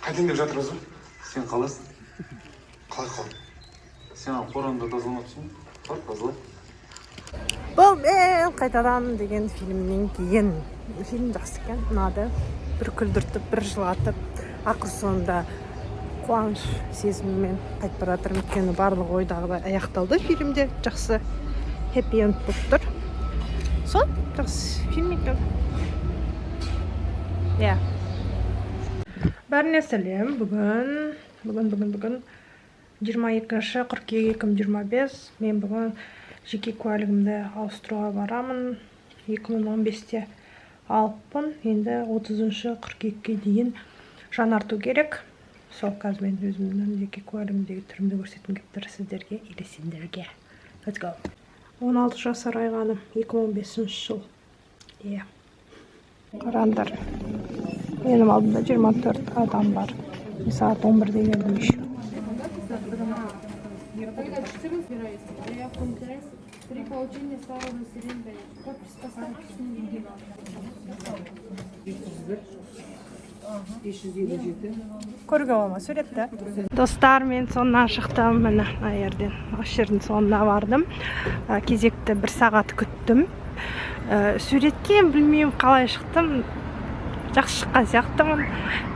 Қайтайын деп жатырмыз ба? Сен қаласың. Қалай, қалай? Сен ана қораңды тазаламапсың ғой, бар, тазала. Бұл мен қайтадан деген фильмнен кейін. Фильм жақсы екен, ұнады. Бір күлдіртіп, бір жылатып, ақыр соңында қуаныш сезімімен қайтып бара жатырмын, өйткені барлығы ойдағыдай аяқталды фильмде, жақсы happy end болып тұр. Сол жақсы фильм екен, иә. Бәріне сәлем! Бүгін 22 қыркүйек 2025. Мен бүгін жеке куәлігімді ауыстыруға барамын. 2015-те алыппын, енді 30 қыркүйекке дейін жаңарту керек. Сол қазір мен өзімнің жеке куәлігімдегі түрімді көрсеткім келіп тұр сіздерге или сендерге. Let's go! 16 жасар Айғаным, 2015 жыл, иә. Қараңдар, менің алдымда 24 адам бар. Мен сағат 11-де келдім еще. Когда 14 собираете, заявку МТС при получении старого удостоверения. Подпись поставьте, с ним. 557. Көруге бола ма суретті? Достар, мен соңынан шықтым, міне, мына жерден, осы жердің соңына бардым. Кезекті бір сағат күттім. Суретке білмеймін қалай шықтым, жақсы шыққан сияқтымын.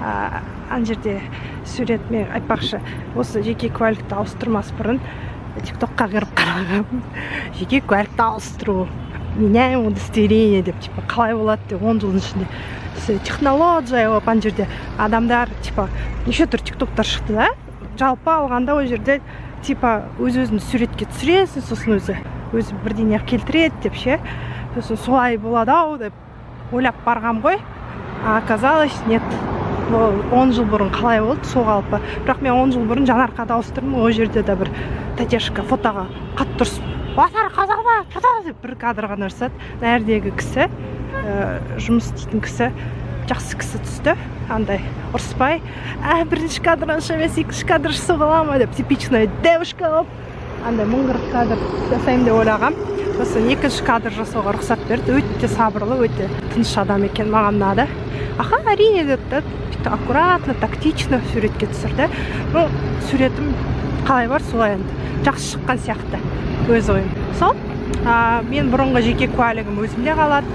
Ана жерде сурет. Мен, айтпақшы, осы жеке куәлікті ауыстырмас бұрын тиктокқа кіріп қарағанмын: жеке куәлікті ауыстыру, меняем удостоверение деп, типа қалай болады деп. 10 жылдың ішінде технология болып, ана жерде адамдар, типа, неше түрлі тиктоктар шықты да. Жалпы алғанда, ол жерде, типа, өз өзіңді суретке түсіресің, сосын өзі өзі бірдеңе келтіреді деп ше. Сосын солай болады ау деп ойлап барғам ғой, а оказалось, нет. Ол 10 жыл бұрын қалай болды, сол қалпы. Бірақ мен 10 жыл бұрын Жанарқада ауыстырдым. Ол жерде де бір тәтешка фотоға қатты ұрысып, «Батар қазақба тата» деп бір кадр ғана жасады. Мына жердегі кісі, жұмыс істейтін кісі, жақсы кісі түсті, андай ұрыспай, бірінші кадр онша емес, екінші кадр жасауға бола ма деп, типичная девушка болып, андай 1040 кадр жасаймын деп ойлағам. Сосын екінші кадр жасауға рұқсат берді. Өте сабырлы, өте тыныш адам екен, маған ұнады. «Аха, әрине», — деді да, бүйтіп аккуратно, тактично суретке түсірді. Ну, суретім қалай бар, солай енді жақсы шыққан сияқты, өз ойым сол. Мен бұрынғы жеке куәлігім өзімде қалады,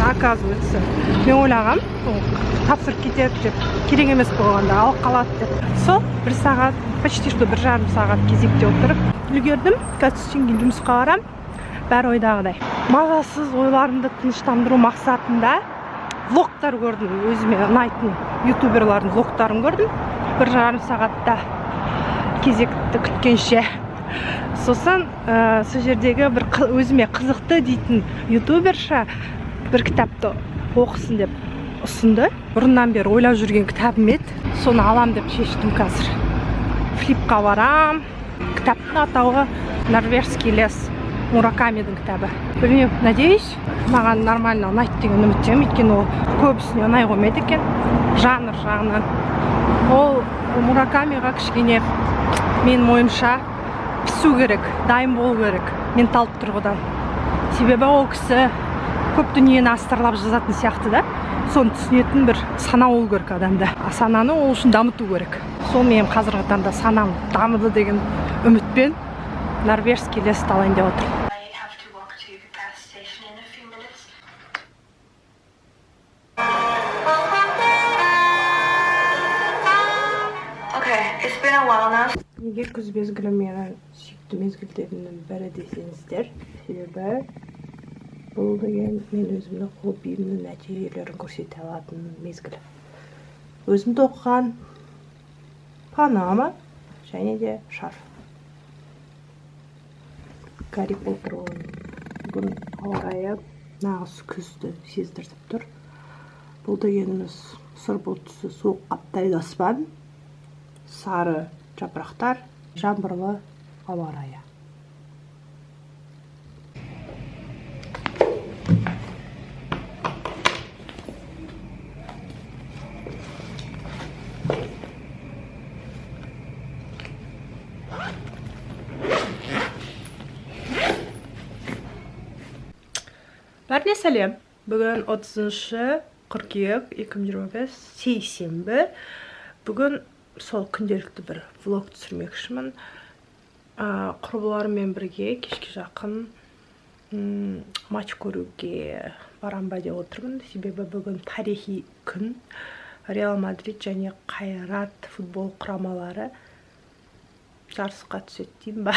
оказывается. Мен ойлағам, ол тапсырып кетеді деп, керек емес болғанда алып қалады деп. Сол бір сағат, почти что 1,5 сағат кезекте отырып үлгердім. Қазір түстен кейін жұмысқа барамын, бәрі ойдағыдай. Мазасыз ойларымды тыныштандыру мақсатында влогтар көрдім, өзіме ұнайтын ютуберлардың влогтарын көрдім 1,5 сағатта кезекті күткенше. Сосын сол жердегі бір өзіме қызықты дейтін ютуберша бір кітапты оқысын деп ұсынды. Бұрыннан бері ойлап жүрген кітабым еді, соны алам деп шештім. Қазір Флипқа барам. Кітаптың атауы «Норвежский лес», Муракамидің кітабы. Білмеймін, надеюсь, маған нормально ұнайды деген үміттемін, өйткені ол көбісіне ұнай қоймайды екен жанр жағынан. Ол Муракамиға кішкене, менің ойымша, пісу керек, дайын болу керек менталды тұрғыдан, себебі ол кісі көп дүниені астарлап жазатын сияқты да. Соны түсінетін бір сана болу керек адамда, а сананы ол үшін дамыту керек. Сол менің қазіргі таңда санам дамыды деген үмітпен «Норвежский лес» ті алайын деп отырмын. I have to walk to the gas station in a few minutes. Okay, it's been a while now. Неге күз мезгілі менің сүйікті мезгілдерімнің бірі десеңіздер, себебі бұл деген мен өзімнің хоббиімнің нәтижелерін көрсете алатын мезгіл. Өзім тоқыған панама және де шарф. Гарри Поттер ойын. Бүгін ауа райы нағыз күзді сездіртіп тұр. Бұл дегеніміз сұр бұлт түсі суық қаптайды аспан, сары жапырақтар, жаңбырлы ауа райы. Бәріне сәлем! Бүгін 30 қыркүйек 2025, сейсенбі. Бүгін сол күнделікті бір влог түсірмекшімін. Құрбыларыммен бірге кешке жақын матч көруге барам ба деп отырмын. Себебі бүгін тарихи күн. Реал Мадрид және Қайрат футбол құрамалары жарысқа түседі деймін ба,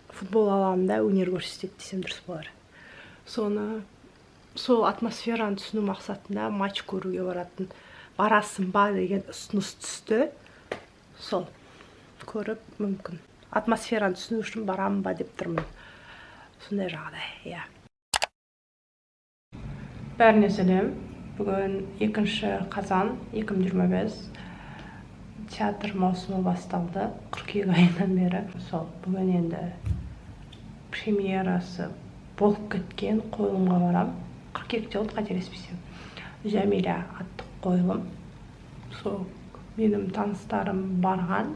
футбол алаңында өнер көрсетеді десем дұрыс болар. Соны, сол атмосфераны түсіну мақсатында матч көруге баратын, барасың ба деген ұсыныс түсті. Сол көріп, мүмкін, атмосфераны түсіну үшін барамын ба деп тұрмын. Сондай жағдай, иә. Бәріне сәлем! Бүгін 2 қазан 2025. Театр маусымы басталды қыркүйек айынан бері. Сол бүгін енді премьерасы болып кеткен қойылымға барам. Қыркүйекте болды, қателеспесем, «Жәмила» атты қойылым. Сол менің таныстарым барған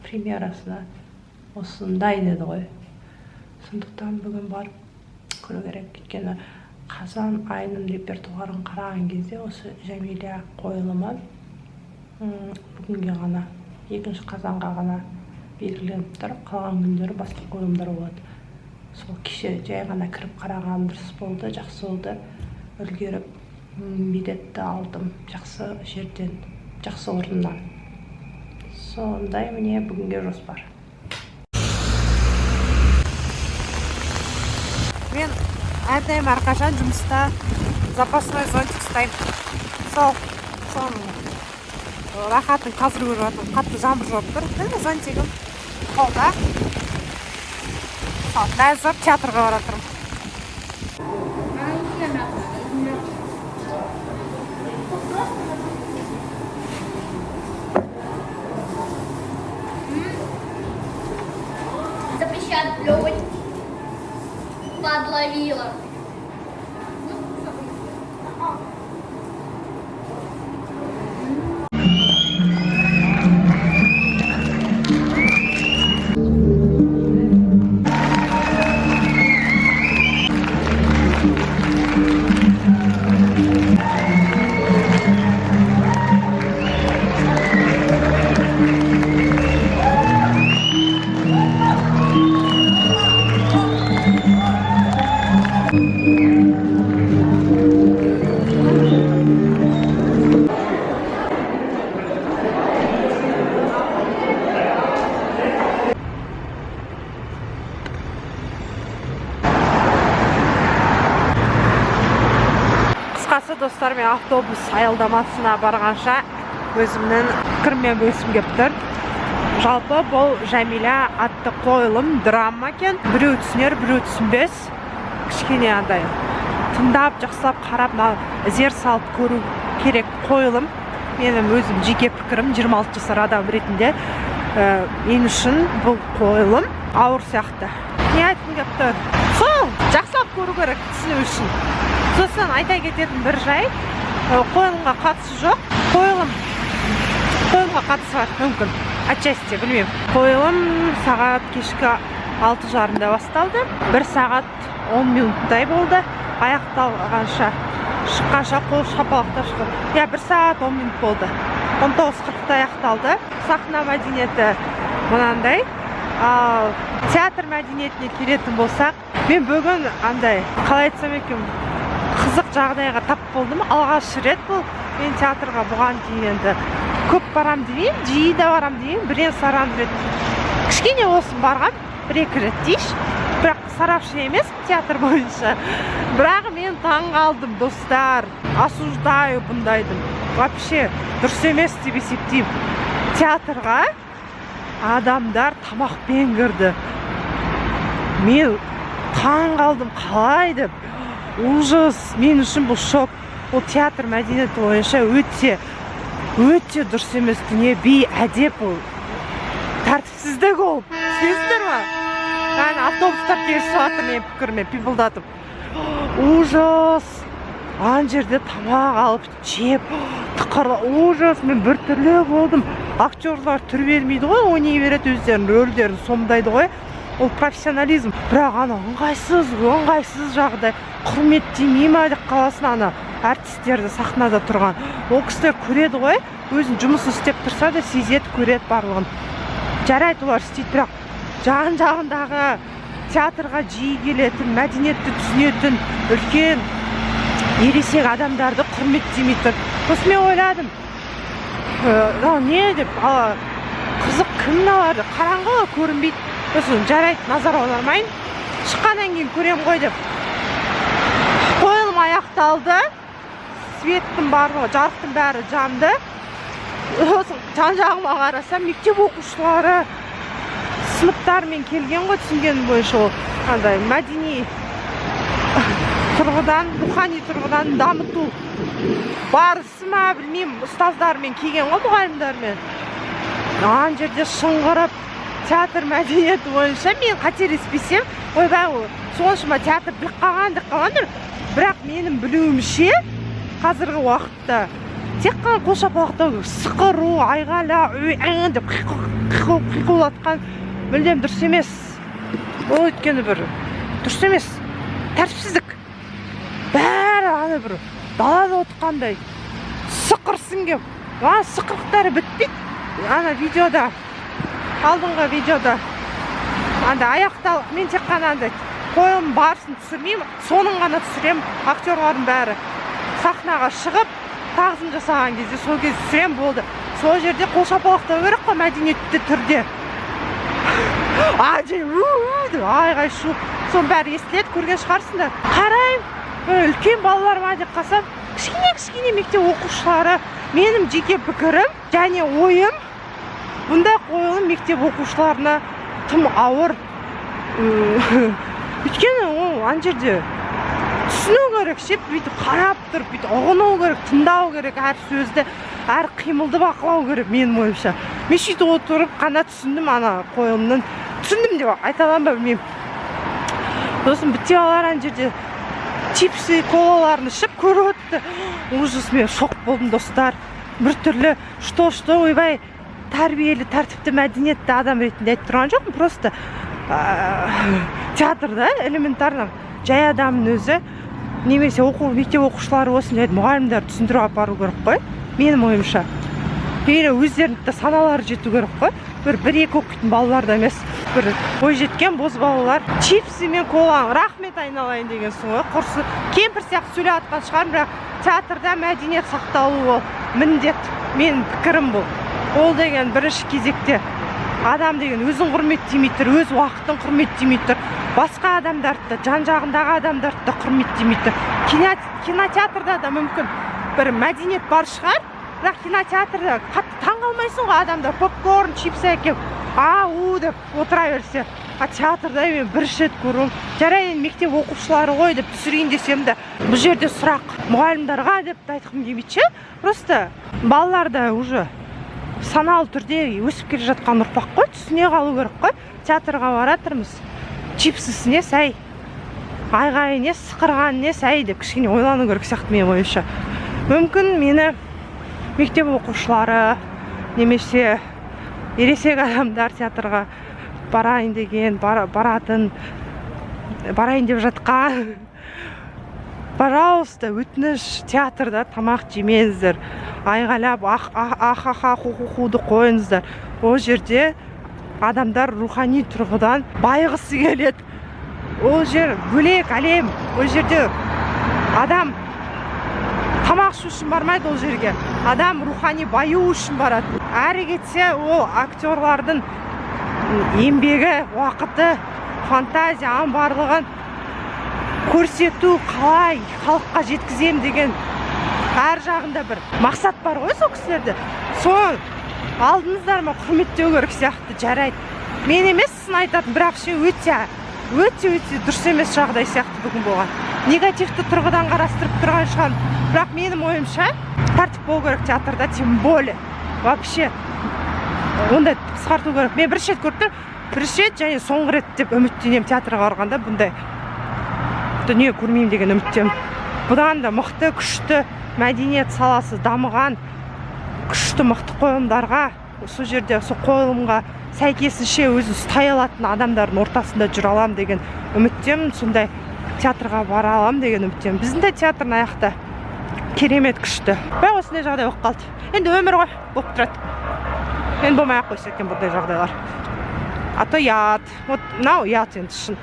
премьерасына, осындай деді ғой. Сондықтан бүгін барып көру керек, өйткені қазан айының репертуарын қараған кезде осы «Жәмила» қойылымы бүгінге ғана, 2 қазанға ғана белгіленіп тұр. Қалған күндері басқа қойылымдар болады. Сол кеше жай ғана кіріп қараған дұрыс болды, жақсы болды. Үлгеріп билетті алдым жақсы жерден, жақсы орыннан. Сондай, міне, бүгінге жоспар. Мен әрдайым, әрқашан жұмыста запасной зонтик ұстаймын. Сол соның рахатын қазір көріп жатырмын. Қатты жаңбыр жауып тұр, міне, зонтигім қолда. Сол мәз болып театрға бара жатырмын. Запрещают плевать. Подловила. Ну, Қысқасы, достар, мен автобус аялдамасына барғанша өзімнің пікіріммен бөліскім келіп тұр. Жалпы, бұл «Жәмила» атты қойылым драма екен. Біреу түсінер, біреу түсінбес. Кішкене андай тыңдап, жақсылап қарап, мына зер салып көру керек қойылым. Менің өзім жеке пікірім, 26 жасар адам ретінде, мен үшін бұл қойылым ауыр сияқты. Не айтқым келіп тұр, сол жақсылап көру керек түсіну үшін. Сосын айта кететін бір жай, қойылымға қатысы жоқ, қойылымға қатысы бар мүмкін, отчасти, білмеймін. Қойылым сағат кешкі 6:30-да басталды. 1 сағат 10 минуттай болды аяқталғанша, шыққанша, қол шапалақтап шықты. Иә, 1 сағат 10 минут болды. 19:40-та аяқталды. Сахна мәдениеті мынандай. Ал театр мәдениетіне келетін болсақ, мен бүгін андай, қалай айтсам екен, қызық жағдайға тап болдым алғаш рет. Бұл мен театрға бұған дейін енді көп барам демеймін, жиі де барам демеймін, бірен саран рет кішкене болсын барғам, бір екі рет дейінші. Бірақ сарапшы емеспін театр бойынша. Бірақ мен таң қалдым, достар. Осуждаю бұндайды, вообще дұрыс емес деп есептеймін. Театрға адамдар тамақпен кірді. Мен таң қалдым, қалай деп. Ужас, мен үшін бұл шок. Ол театр мәдениеті бойынша өте өте дұрыс емес дүние, бейәдеп, ол тәртіпсіздік ол, түсінесіздер ма? Яғни автобустар келісіп жатыр менің пікіріме, пипылдатып. Ужас, ана жерде тамақ алып жеп, тықырла, ужас, мен біртүрлі болдым. Актерлар түр бермейді ғой, ойнай береді, өздерінің рөлдерін сомдайды ғой, ол профессионализм. Бірақ ана ыңғайсыз, ыңғайсыз жағдай, құрметтемей ма деп қаласың ана. Әртістерді, сахнада тұрған ол кісілер көреді ғой, өзінің жұмысын істеп тұрса да, сезеді, көреді барлығын. Жарайды, олар істейді, бірақ жан жағындағы театрға жиі келетін, мәдениетті түсінетін үлкен ересек адамдарды құрметтемей тұр. Сосын мен ойладым: «Мынау не?» деп. Ала қызық, кім мыналар? Қараңғы ғой, көрінбейді. Сосын жарайды, назар аудармайын, шыққаннан кейін көремін ғой деп. Қойылым аяқталды, светтің барлығы, жарықтың бәрі жанды. Сосын жан жағыма қарасам, мектеп оқушылары сыныптарымен келген ғой. Түсінгенім бойынша, ол андай мәдени тұрғыдан, рухани тұрғыдан дамыту барысы ма, білмеймін, ұстаздарымен келген ғой, мұғалімдармен. Ана жерде шыңғырып, театр мәдениеті бойынша мен қателеспесем, ойбай, ол соншама театр біліп қалған деп қалғандар, бірақ менің білуімше, қазіргі уақытта тек қана қол шапалақтау керек. Сықыру, айғайла, «үй, әң» деп қиқулатқан мүлдем дұрыс емес ол, өйткені бір дұрыс емес, тәртіпсіздік. Бәрі ана бір далада отырғандай сықырсын кеп, ана сықырықтары бітпейді. Ана видеода, алдыңғы видеода андай аяқтал, мен тек қана андай қойылым барысын түсірмеймін, соның ғана түсіремін. Актерлардың бәрі сахнаға шығып, тағзым жасаған кезде, сол кезде түсіремін, болды. Сол жерде қол шапалақтау керек қой мәдениетті түрде. А же «у, у» деп айғай шу, соның бәрі естіледі, көрген шығарсыңдар. Қараймын, бір үлкен балалар ма деп қалсам, кішкене кішкене мектеп оқушылары. Менің жеке пікірім және ойым: бұндай қойылым мектеп оқушыларына тым ауыр. Өйткені ол ана жерде түсіну керек ше, бүйтіп қарап тұрып, бүйтіп ұғыну керек, тыңдау керек, әр сөзді, әр қимылды бақылау керек. Менің ойымша, мен сөйтіп отырып қана түсіндім ана қойылымның, түсіндім деп айта аламын ба, білмеймін. Сосын бітте балалар ана жерде чипсы, колаларын ішіп, көріп өтті. Ужас, мен шок болдым, достар, біртүрлі. Что ойбай, тәрбиелі, тәртіпті, мәдениетті адам ретінде айтып тұрған жоқпын, просто театрда элементарно жай адамның өзі немесе оқу, мектеп оқушылары болсын, жай мұғалімдер түсіндіріп апару керек қой, менің ойымша. Или өздерінің де саналары жету керек қой. Бір екі оқитын балалар да емес, бір бойжеткен бозбалалар чипсы мен кола. Рахмет, айналайын дегенсің ғой, құрсын, кемпір сияқты сөйлеп жатқан шығармын, бірақ театрда мәдениет сақталуы ол міндет. Менің пікірім бұл. Ол деген бірінші кезекте адам деген өзін құрметтемей тұр, өз уақытын құрметтемей тұр, басқа адамдарды да, жан жағындағы адамдарды да құрметтемей тұр. Кинотеатрда да мүмкін бір мәдениет бар шығар, бірақ кинотеатрда қатты таңғалмайсың ғой, адамдар попкорн, чипсы әкеліп, а у деп отыра берсе. А театрда мен бірінші рет көруім. Жарайды енді, мектеп оқушылары ғой деп түсірейін десем де, бұл жерде сұрақ мұғалімдарға деп те айтқым келмейді ше. Просто балалар да уже саналы түрде өсіп келе жатқан ұрпақ қой, түсіне қалу керек қой. Театрға баратырмыз, чипсісіне сай, айғайы не, сықырғаны не сай деп кішкене ойлану керек сияқты, менің ойымша. Мүмкін, мені мектеп оқушылары немесе ересек адамдар, театрға барайын деген, баратын, барайын деп жатқан, пожалуйста, өтініш, театрда тамақ жемеңіздер, айғайлап ах ах ах ах, ху ху худы қойыңыздар. Ол жерде адамдар рухани тұрғыдан байығысы келеді. Ол жер бөлек әлем. Ол жерде адам тамақ ішу үшін бармайды, ол жерге адам рухани баю үшін барады. Әрі кетсе, ол актерлардың еңбегі, уақыты, фантазия, аның барлығын көрсету, қалай халыққа жеткіземін деген әр жағында бір мақсат бар ғой сол кісілерде. Соны алдыңыздар ма, құрметтеу керек сияқты. Жарайды, мен емес сын айтатын, бірақ ше, өте өте өте дұрыс емес жағдай сияқты бүгін болған. Негативті тұрғыдан қарастырып тұрған шығармын, бірақ менің ойымша, тәртіп болу керек театрда, тем более вообще ондай қысқарту керек. Мен бірінші рет көріп тұрмын, бірінші рет және соңғы рет деп үміттенемін. Театрға барғанда бұндай дүние көрмеймін деген үміттемін. Бұдан да мықты, күшті, мәдениет саласы дамыған күшті, мықты қойылымдарға, сол жерде сол қойылымға сәйкесінше өзін ұстай алатын адамдардың ортасында жүре аламын деген үміттемін, сондай театрға бара аламын деген үміттемін. Біздің де театр аяқта Керемет күшті. Бірақ осындай жағдай болып қалды. Енді өмір ғой, болып тұрады. Енді болмай ақ қойса екен бұндай жағдайлар. А то ұят. Вот мынау ұят енді шын.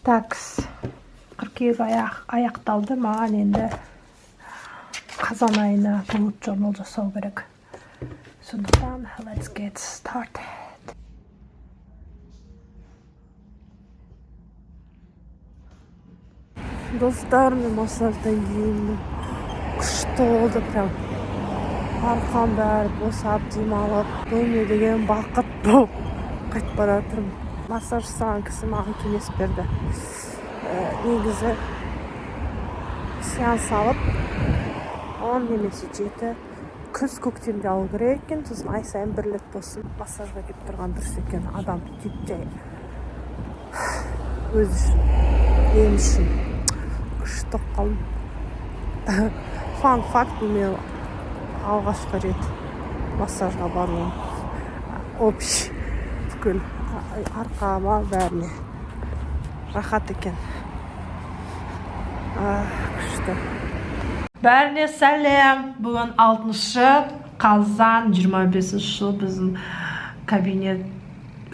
Такс. Қыркүйек аяқталды. Маған енді қазан айына bullet journal жасау керек. Сондықтан let's get started. Достар, мен массаждан кейін күшті болды прям. Арқам бәрі босап, демалып, бұл не деген бақыт болып қайтып бара жатырмын. Массаж жасаған кісі маған кеңес берді. Негізі сеанс алып 10 немесе 7 күз көктемде алу керек екен, сосын ай сайын бір рет болсын массажға келіп тұрған дұрыс екен. Адам тип жай өзі үшін, ем үшін. Күшті қалдым. Фан факт, бұл менің алғашқы рет массажға баруым. Общий бүкіл арқама бәріне рахат екен. Күшті. Бәріне сәлем. Бүгін 6 қазан 25 жыл. Біздің кабинет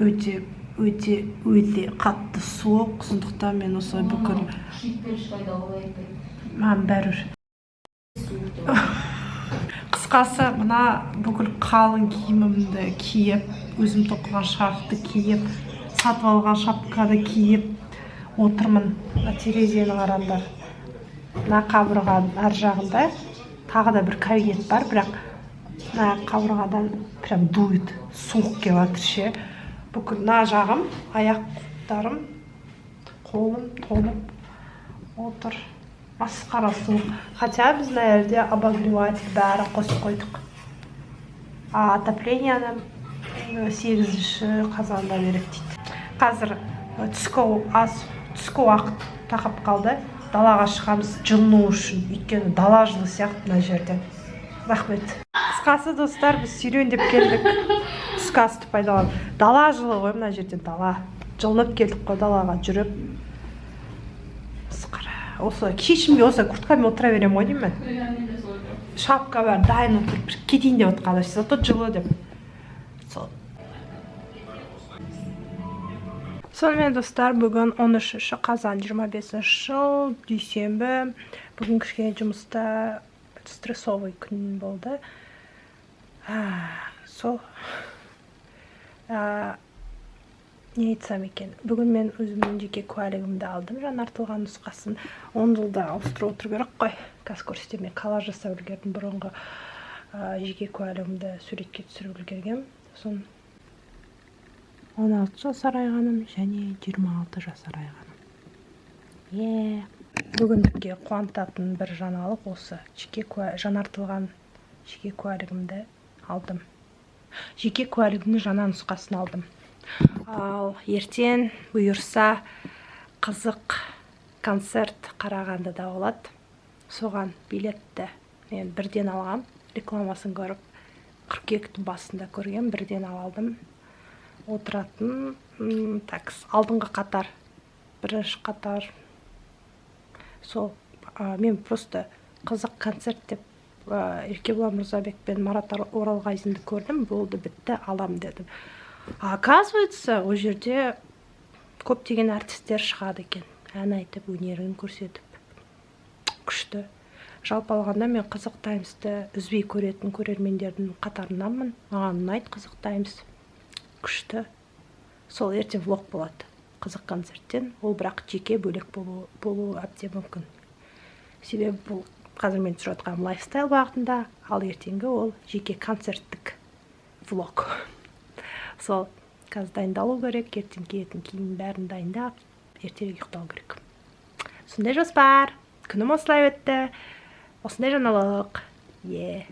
өте өте өте қатты суық, сондықтан мен осылай бүкіл маған бәрібір. Қысқасы, мына бүкіл қалың киімімді киіп, өзім тоқыған шарфты киіп, сатып алған шапканы киіп отырмын. Мына терезені қараңдар. Мына қабырғаның ар жағында тағы да бір кабинет бар, бірақ мына қабырғадан прям дует, суық келіп жатыр ше. Бүкіл мына жағым, аяқтарым, қолым тоңып отыр. Масқара суық. Хотя біз мына жерде обогреватель бәрі қосып қойдық. А отопленияны 8 қазанда береді дейді. Қазір түскі уақыт тақап қалды. Далаға шығамыз жылыну үшін. Өйткені дала жылы сияқты мына жерде. Рахмет. Қысқасы, достар, біз серуендеп келдік. Түскі асты пайдаланып. Дала жылы ғой мына жерде, дала. Жылынып келдік қой далаға жүріп. Масқара. Осы кешімге осы курткамен отыра беремін ғой деймін мен. Шапка бәрі дайын отырып, бір кетейін деп отқанда, зато жылы деп. Сол. Сонымен, достар, бүгін 13 қазан 25 жыл, дүйсенбі. Бүгін кішкене жұмыста стрессовый күн болды. Сол. Не айтсам екен. Бүгін мен өзімнің жеке куәлігімді алдым, жаңартылған нұсқасын. 10 жылда ауыстырып отыру керек қой. Қазір көрсетемін, мен коллаж жасап үлгердім, бұрынғы жеке куәлігімді суретке түсіріп үлгергем. Сосын 16 жасар Айғаным және 26 жасар Айғаным. Бүгіндікке қуантатын бір жаңалық осы. Жаңартылған жеке куәлігімді алдым. Жеке куәлігімнің жаңа нұсқасын алдым. Ал ертең бұйырса қызық концерт Қарағандыда болады. Соған билетті мен бірден алғам, рекламасын көріп, қыркүйектің басында көргем, бірден алдым. Отыратын, такс, алдыңғы қатар, бірінші қатар. Сол, мен просто қызық концерт деп, Еркебұлан Мырзабек пен Марат Оралғазинді көрдім, болды, бітті, алам дедім. А оказывается, ол жерде көптеген әртістер шығады екен, ән айтып, өнерін көрсетіп. Күшті. Жалпы алғанда мен Қызық Таймсты үзбей көретін көрермендердің қатарынанмын. Маған ұнайды Қызық Таймс. Күшті. Сол ертең влог болады қызық концерттен. Ол бірақ жеке бөлек болуы әбден мүмкін. Себебі бұл қазір мен түсіріп жатқаным лайфстайл бағытында, ал ертеңгі ол жеке концерттік влог. Сол қазір дайындалу керек, ертең киетін киімнің бәрін дайындап, ертерек ұйықтау керек. Сондай жоспар. Күнім осылай өтті. Осындай жаңалық. Е.